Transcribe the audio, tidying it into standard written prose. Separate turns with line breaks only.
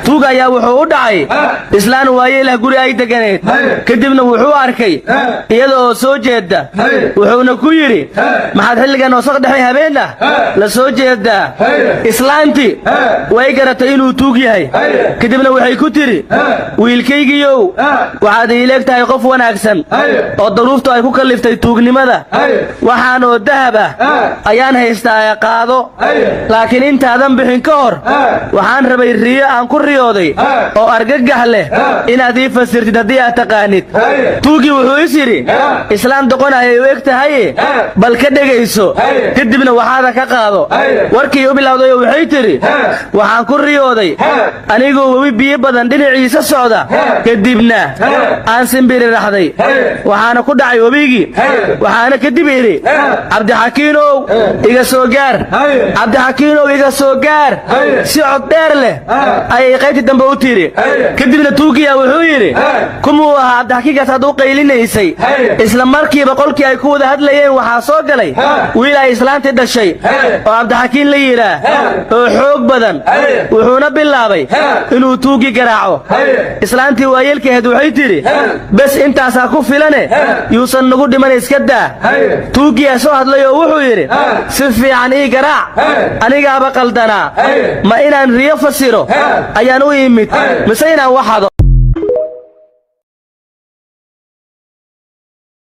Tuug ayaa wuxuu u dhacay islaan waayeelah guri ay deganeed. Kadibna wuxuu arkay iyada oo soo jeedda, wuxuuna ku yidhi: "Maxaad xilligan oo saq dhexay habeen ah la soo jeedaa?" Islaantii way garatay inuu tuug yahay. Kadibna waxay ku tidhi: "Wiilkaygiyow, waxaad iileeg tahay qof wanaagsan oo daruuftu ay ku kalliftay tuugnimada. Waxaanoo dahab ah ayaan haystaa ee qaado, laakiin intaadan bixin ka hor waxaan rabay riyo aan ku riyooday oo argagax leh inaad ii fasirtid haddii aad taqaanid." Tuugii wuxuu is yidhi: "Islaan doqon ayay u eg tahaye, bal ka dhegayso, kadibna waxaada ka qaado." Warkii u bilowdayoo waxay tidhi: "Waxaan ku riyooday anigoo webi biyo badan dhinaciisa socda, kadibna aan simbiri raxday, waxaana ku dhacay webigii. Waxaana kadib idhi: 'Cabdixakiinow, iga soo gaar! Cabdixakiinow, iga soo gaar!' Si cod dheer leh ayay qaybtii dambe u tidhi." Kadibna tuugiya wuxuu yidhi: "Kumuu ahaa Cabdixakiinkaas aad u qaylinaysay?" Isla markiiba qolkii ay ku wada hadlayeen waxaa soo galay wiil ay islaantii dhashay oo Cabdixakiin la yidhaah oo xoog badan, wuxuuna bilaabay inuu tuuggii garaaco. Islaantii waayeelkaheed waxay tidhi: "Bes, intaasaa ku filane, yuusan nagu dhiman, iska daa." Tuuggiyaa soo hadlay oo wuxuu yidhi: "Si fiican ii garaac, anigaaba qaldanaa. Ma inaan riyo fasiro ayaan u imid mise inaan waxado?"